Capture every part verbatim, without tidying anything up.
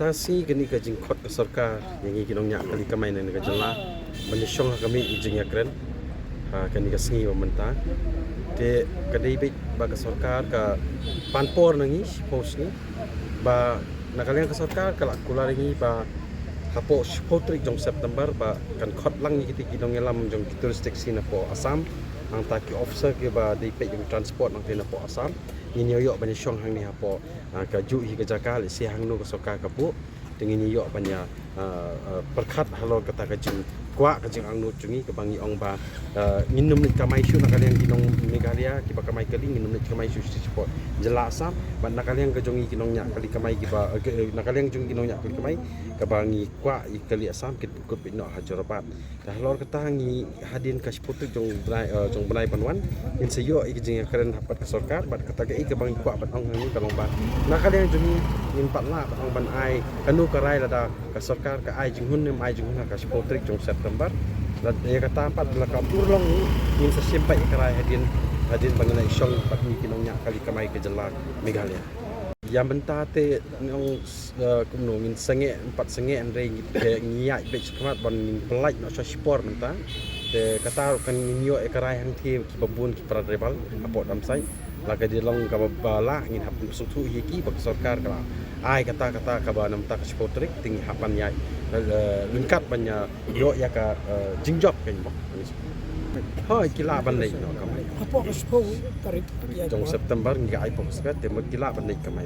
Tang sngi kane ka jingkhot ka sorkar ïa ngi ki nongñiah kali kamai na ka jylla ban ïashong ha ka miej ka jingïakren ha kane ka sngi ba mynta. Te ka dei beit ba ka sorkar ka pan por na ngi shiphew sngi, ba na ka liang ka sorkar ka la kular ïa ngi ba hapoh shiphew tarik jong September ba kan khot lang ïa kita ki nongïalam jong ki tourist taxi napoh Assam, nangta ki officer kiba dei peit ïa ka transport nangta napoh Assam. Ngin ïoh ban ïashong hangne hapoh, ah, kajuh hi ka jaka, lehse hangno ka sorkar ka buh. Te ngin ïoh ban ïa, ah, ah, pyrkhat halor kata ka jingkwah ka jingangnud jong ngi kaba ngi ong ba, ah, ngin ym leit kamai shuh na ka liang ki nong Meghalaya kiba kamai kali, ngin ym leit kamai shuh sha jylla Assam. Bad na ka liang ka jong ngi ki nongñiah kali kamai kiba, eh, na ka liang jong ngi ki nongñiah kali kamai kaba ngi kwah ïa kali Assam, kin pynkut beit noh ha Jorabat. Te halor kata ngi hadien ka shiphew tarik jong bnai, eh, jong bnai ban wan, ngin sa ïoh ïa ka jingïakren ha pat ka sorkar, bad kata kaei kaba ngi kwah ban ong hangne ka long ba na ka liang jong ngi ngim pat lah ban ong ban ai kano ka rai lada ka sorkar ka ai jinghun ne ym ai jinghun ha ka shiphew tarik jong September. Lada ïa kata pat la ka pur long, ngin sa shim pat ïa ka rai hadien, hadien ba ngin ïashong pat ngi ki nongñiah kali kamai ka jylla Meghalaya. Ïa mynta te ngi ong, eh, kumno, ngin sangeh, ym pat sangeh, hynrei ngi, eh, ngi ïaid beit shakhmat ban ngin pyllait noh sha shipor mynta. Te kata ruh kan ngin ïoh ïa ka rai hangthie kiba bun ki para tribal hapoh Damsait. La ka dei long kaba, ba lah ngin hap pynsngewthuh ïa ki ba ka sorkar ka la ai kata, kata kaba na mynta ka shiphew tarik, te ngi hap ban ïaid, eh, ryngkat ban ïa ïoh ïa ka, eh, jingjop, kan bok. Hooid, ki lah ban leit noh kamai. Hapoh ka shiphew tarik jong September ngi ka ai poh ka sorkar, te mut ki lah ban leit kamai.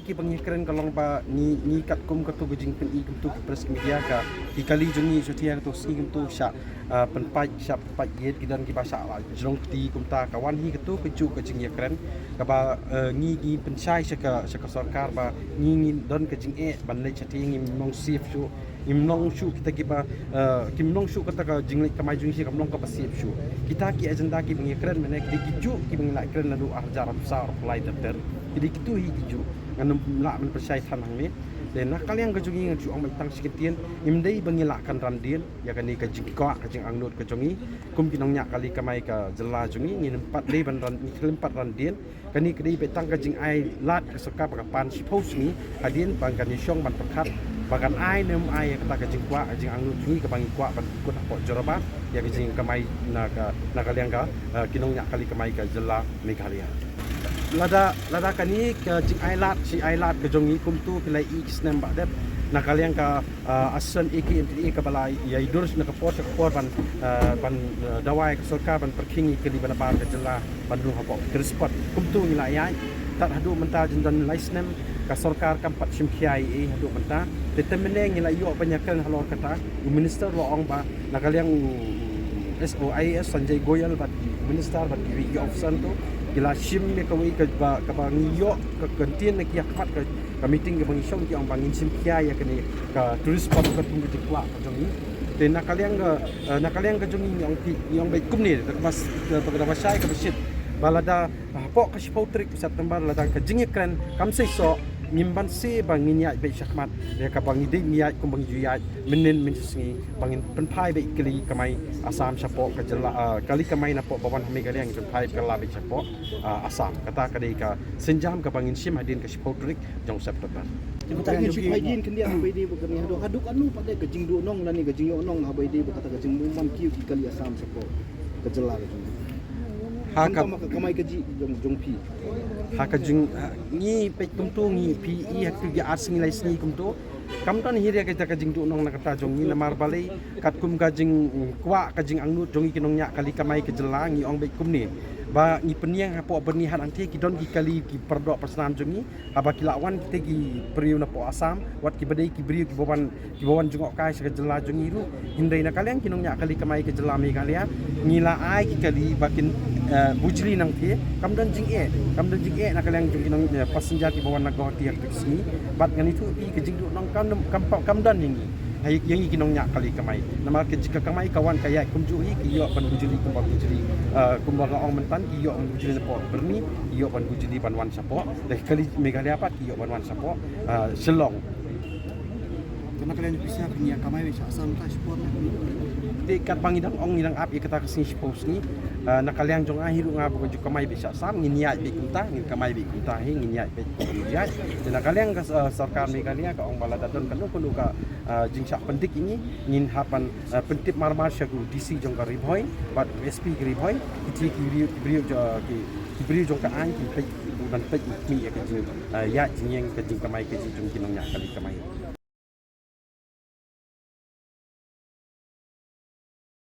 Kiba ngi kren ka long ba ngi, ngi katkum kato ka jingpyni kumto ka press media, ka ki kali jong ngi shuh shuh kato sngi kumto shah, ah, pynpait, shah pynpait ïeit, ki don kiba shah la jrong kti, kumta ka wan hi kato kajuh ka jingïakren kaba, eh, ngi, ngi pynshai sha ka, sha ka sorkar ba ngi, ngin don ka jingeh ban leit shatei, ngim long safe shuh. Ngim long shuh kita kiba, eh, kim long shuh kata ka jingleit kamai jong ngi, kam long kaba safe shuh. Kita ki agenda kiba ngi kren mynne ki dei kijuh kiba ngi la kren naduh ar hajar arphew saw arphew lai ter ter. Ki dei kito hi kijuh. Ngan ym lah ban pynshai than hangne. Te na ka liang ka jong ngi ngan shu ong beit tang shi kyntien, ngim dei ba ngi la kynran dien ïa kane ka jingkwah ka jingangnud ka jong ngi kum ki nongñiah kali kamai ka jylla jong ngi. Ngim pat dei ban ran, ngim pat ran dien. Kane ka dei beit tang ka jingai lad ka sorkar ba ka pan shiphew sngi hadien ba kan ïashong ban pyrkhat ba kan ai ne ym ai ïa kata ka jingkwah ka jingangnud jong ngi kaba ngi kwah ban pynkut hapoh Jorabat ïa ka jingkamai na ka, na ka liang ka, eh, ki nongñiah kali kamai ka jylla Meghalaya. Lada, lada kane ka jingai lad, shi ai lad ka jong ngi kumto ki la ïohi ki snem ba dep na ka liang ka, ah, Association A K N T A kaba la ïai dur na ka por sha ka por ban, ah, ban, ah, dawa ïa ka sorkar ban pyrkhing ïa ki kali ba nabar ka jylla ban rung hapoh tourist spot. Kumto ngi la ïaid tad haduh mynta jin don lai snem ka sorkar kam pat shim khia ei ei haduh mynta. Te te mynne ngi la ïoh ban ïakren halor kata, u minister u la ong ba na ka liang u S O I A S Sanjay Goyal bad u minister bad kiwei ki officer to ki la shim ïa kawei kaba, kaba ngi ïoh ka kyntien na ki ïa khmat ka, ka meeting kaba ngi shong ki ong ba ngin shim khia ïa kane ka tourist spot ka kum ka jingkwah ka jong ngi. Te na ka liang ka, eh, na ka liang ka jong ngi ngi ong ki, ngi ong beit kumne, da kaba s-, da kaba shai kaba shit. Ba lada hapoh ka shiphew tarik September lada ka jingïakren kam seisoh, ngim banse ba ngin ïaid beit shakhmat. Ïa kaba ngi dei ngi ïaid kumba ngi ju ïaid mynnin mynshisngi ba ngin pynphai beit kali kamai Assam shapoh ka jylla, ah, kali kamai napoh ba wan ha Meghalaya ngin pynphai kylla beit shapoh, ah, Assam. Kata ka dei ka sienjam kaba ngin shim hadien ka shiphew tarik jong September. Te mynta ngin shu phai ïing khyndiat haba ïadei bad kane, haduh, haduh katno pat ka jingduh nong lane ka jingïoh nong haba ïadei bad kata ka jingbymman kiew ki kali Assam shapoh ka jylla ka jong. Ha ka, ka kamai kajih jong, jong phi. Ha ka jing, ha, ngi peit kumto ngi phi i ha ki ar sngi lai sngi kumto. Kam don hi re kata ka jingduh nong na kata jong ngi namar balei katkum ka jingkwah ka jingangnud jong ngi ki nongñiah kali kamai ka jylla ngi ong beit kumne. Ba ngi pynïeng hapoh byrni hat hangtei ki don ki kali ki pyrdoh pyrsnam jong ngi. Haba ki la wan kita ki briew napoh Assam, wat kiba dei ki briew kiba wan, kiba wan jngoh kai sha ka jylla jong ngi ruh. Hynrei na ka liang ki nongñiah kali kamai ka jylla Meghalaya, ngi la ai ki kali ba kin, eh, bujli nangtei, kam don jingeh, kam don jingeh na ka liang jong ki nong, eh, passenger kiba wan na Guwahati ha ka sngi. Bad ngan ïathuh ïa phi ka jingduh nong kam, kam, kam don ïa ngi. Ha ïa ngi ki nongñiah kali kamai. Namar ka jingkamai ka wan ka ïaid kumjuh hi ki ïoh ban bujli kumba bujli, eh, kumba nga ong mynta ki ïoh ban bujli napoh byrni, ki ïoh ban bujli ban wan shapoh. Da kali Meghalaya pat ki ïoh ban wan shapoh, ah, Shillong. Kane ka liang jong pisa phi ïa kamai beit sha Assam ta shipor na. Te katba ngi dang ong ngi dang ap ïa kata ka sngi shipor sngi. Ah, na ka liang jong nga hi ruh nga ba ka ju kamai beit sha Assam, ngin ïaid beit kumta, ngin kamai beit kumta hi, ngin ïaid beit kumta, ngin ïaid. Te na ka liang ka, ah, sorkar Meghalaya ka ong ba lada don kano kano ka, ah, jingshah pyndik ïa ngi, ngin hap ban, ah, pyntip marmar sha u D C jong ka Ri Bhoi bad S P ka Ri Bhoi, ki, ki briew, ki briew jong, ki, ki briew jong ka aiñ kin peit, ban peit khmih ïa ka jing, ah, ïaid jingïeng, ka jingkamai ka jong ki nongñiah kali kamai.